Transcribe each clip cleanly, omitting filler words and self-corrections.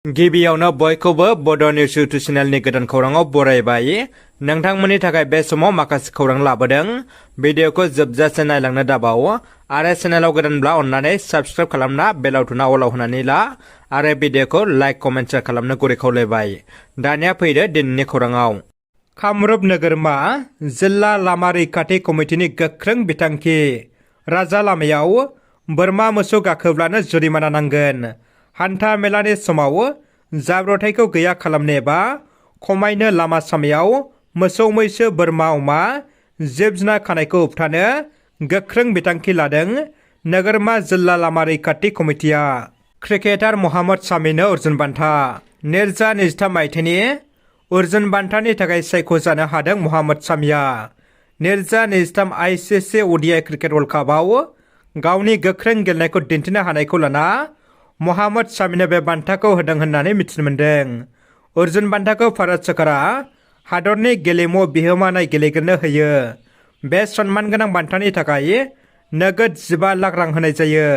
गिबियावनो बयखौबो बड' निउस इउटुब चेनेलनि गोदान खौराङाव बरायबाय। नोंथांमोननि थाखाय बे समाव माखासे खौरां लाबोदों। भिडिअखौ जोबजासे नायलांनो दाबाव आरो चेनेलाव गोदानब्ला अन्नानै साबस्क्राइब खालामना बेल आइकनआ अलाव होनानै ला आरो भिडिअखौ लाइक कमेन्ट शेयार खालामनो गुरै खावलायबाय। दानिया फैदो दिनैनि खौराङाव। कामरुप नोगोरमा जिल्ला लामा रैखाथि कमिटिनि गोख्रों बिथांखि। राजा लामायाव बोरमा मोसौ गाखोब्लानो जुरिमाना नांगोन। हान्था मेलानि समाव जाब्रबथायखौ गैया खालामनो एबा खमायनो लामा सामायाव मोसौ मैसो बोरमा अमा जिब जुनार खानायखौ होबथानो गोख्रों बिथांखि लादों नोगोरमा जिल्ला लामा रैखाथि कमिटिया। क्रिकेटार महम्मद सामीनो अर्जुन बान्था। 2023 मायथाइनि अर्जुन बान्थानि थाखाय सायख'जानो हादों महम्मद सामीया। 2023 आईसीसी ओडीआई क्रिकेट वर्ल्ड कापआव गावनि गोख्रों गेलेनायखौ दिन्थिनो हानायखौ लाना महम्मद सामीनो बे बान्थाखौ होदों होननानै मिथिनो मोन्दों। अर्जुन बान्थाखौ भारत सरकारा हादरनि गेलेमु बिहोमानाय गेलेगिरिनो होयो। बे सन्मान गोनां बान्थानि थाखाय नोगोद 15 लाख रां होनाय जायो।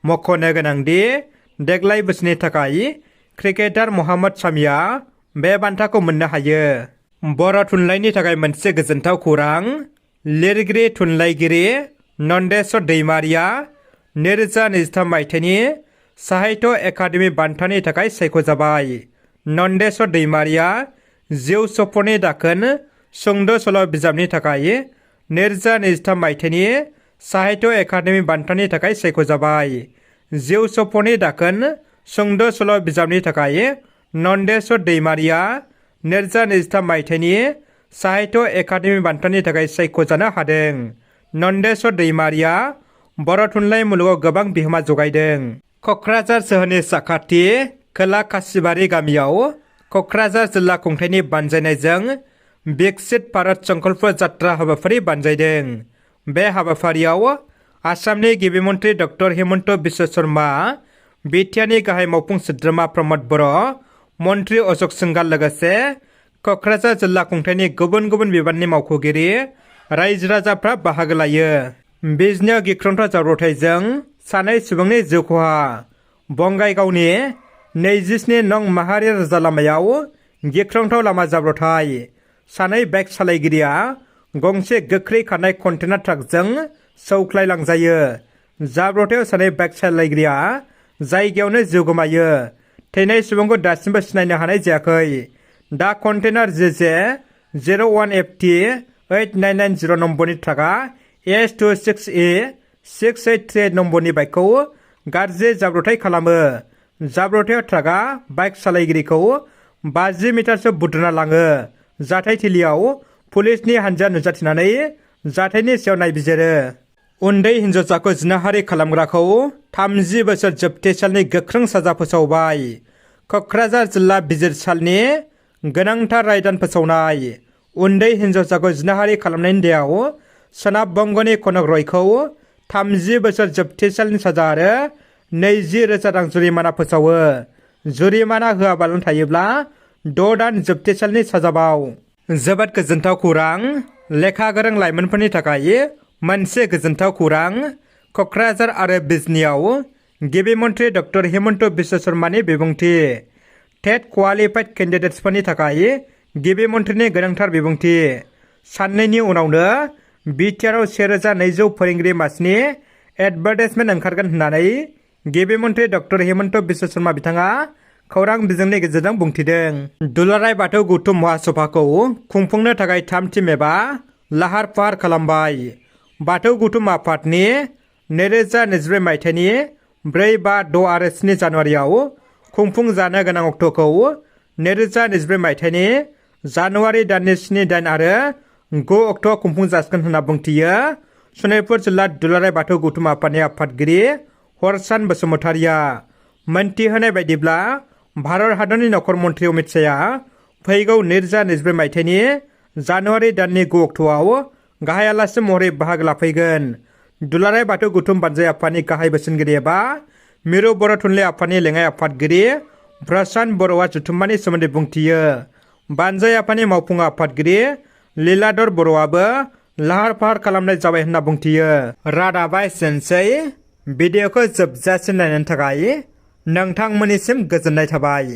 मख'नो गोनांदि देग्लाय बोसोरनि थाखाय क्रिकेटार महम्मद सामीया बे बान्थाखौ मोननो हायो। बर' थुनलाइनि थाखाय मोनसे गोजोनथाव खौरां। लिरगिरि थुनलाइगिरि नन्देस्वर दैमारिया 2023 मायथाइनि साहित्य एकाडेमि बान्थानि थाखाय सायख'जाबाय। नन्देस्वर दैमारिया जिउ सफरनि दाखोन सुंद' सल' बिजाबनि थाखाय 2023 मायथाइनि साहित्य एकाडेमि बान्थानि थाखाय सायख'जाबाय। जिउ सफरनि दाखोन सुंद' सल' बिजाबनि थाखाय नन्देस्वर दैमारिया 2023 मायथाइनि साहित्य एकाडेमि बान्थानि थाखाय सायख'जानो हादों। नन्देस्वर दैमारिया बर' थुनलाइ मुलुगाव गोबां बिहोमा जगायदों। क'क्राझार सोहोरनि साखाथि खोला खासिबारि गामियाव क'क्राझार जिल्ला खुंथायनि बानजायनायजों विकसित भारत संकल्प जात्रा हाबाफारि बानजायदों। बे हाबाफारियाव आसामनि गिबि मन्त्रि डक्टर हिमन्त बिश्व शर्मा, बिटिआरनि गाहाय मावफुं सोद्रोमा प्रमद बर', मन्त्रि अशोक सिंघाल लोगोसे क'क्राझार जिल्ला खुंथायनि गुबुन गुबुन बिबाननि मावख'गिरि रायजो राजाफ्रा बाहागो लायो। बिजनियाव गिख्रंथाव जाब्रबथायजों सानै सुबुंनि जिउ खहा। बङाइगावनि 27 नं माहारि राजा लामायाव गिख्रंथाव लामा जाब्रबथाय। सानै बाइक सालायगिरिया गंसे गोख्रै खारनाय कन्टेनार ट्राकजों सौख्लायलांजायो। जाब्रबथायाव सानै बाइक सालायगिरिया जायगायावनो जिउ गोमायो। थैनाय सुबुंखौ दासिमबो सिनायनो हानाय जायाखै। दा कन्टेनार JJ01FT 8990 नम्बरनि ट्राकआ S26E 6838 नम्बरनि बाइकखौ गाज्रि जाब्रबथाय खालामो। जाब्रबथायाव ट्राकआ बाइक सालायगिरिखौ 50 मिटारसो बुद्रुना लाङो। जाथायथिलियाव पुलिसनि हानजा नुजाथिनानै जाथायनि सायाव नायबिजिरो। उन्दै हिन्जावसाखौ जिनाहारि खालामग्राखौ 30 बोसोर जोबथेसालनि गोख्रों साजा फोसावबाय। क'क्राझार जिल्ला बिजिरसालनि गोनांथार रायदान फोसावनाय। उन्दै हिन्जावसाखौ जिनाहारि खालामनायनि दायाव सोनाब बंगनि कनक रयखौ 30 बोसोर जोबथेसालनि साजा आरो 20,000 रां जुरिमाना फोसावो। जुरिमाना होआबालानो थायोब्ला 6 दान जोबथेसालनि साजाबाव। जोबोद गोजोनथाव खौरां। लेखा गोरों लाइमोनफोरनि थाखाय मोनसे गोजोनथाव खौरां। क'क्राझार आरो बिजनीआव गिबि मन्त्रि डक्टर हिमन्त बिश्व शर्मानि बिबुंथि। टेट क्वालिफाइड केन्डिडेट्सफोरनि थाखाय गिबि मन्थ्रिनि गोनांथार बिबुंथि। साननैनि उनावनो बिटिआरआव 1200 फोरोंगिरि मासिनि एडभार्टाइजमेन्ट ओंखारगोन होननानै गिबि मन्थ्रि डक्टर हिमन्त बिश्व शर्मा बिथाङा खौरां बिजोंनि गेजेरजों बुंथिदों। दुलाराय बाथौ गौथुम महासभाखौ खुंफुंनो थाखाय 3 टिम एबा लाहार फाहार खालामबाय। बाथौ गौथुम आफादनि 2024 मायथाइनि 4, 5, 6 आरो 7 जानुवारियाव खुंफुंजानो गोनां अक्ट'खौ 2024 मायथाइनि जानुवारि दाननि 7, 8 आरो 9 अक्ट'आव खुंफुंजासिगोन होनना बुंथियो सनितपुर जिल्ला दुलाराय बाथौ गौथुम आफादनि आफादगिरि हरसान बसुमतारिया। मोनथिहोनाय बायदिब्ला भारत हादरनि नखर मन्त्रि अमित शाहआ फैगौ 2024 मायथाइनि जानुवारि दाननि 9 अक्ट'आव गाहाय आलासि महरै बाहागो लाफैगोन। दुलाराय बाथौ गौथुम बानजाय आफादनि गाहाय बोसोनगिरि एबा मिरु बर' थुनलाइ आफादनि लेङाइ आफादगिरि प्रशान्त बर'आ जथुम्मानि सोमोन्दै बुंथियो। बानजाय आफादनि मावफुं आफादगिरि लीलाधर बर'आबो लाहार फाहार खालामनाय जाबाय होनना बुंथियो। रादाबा एसेनोसै। भिडिअखौ जोबजासिम नायनायनि थाखाय नोंथांमोननिसिम गोजोननाय थाबाय।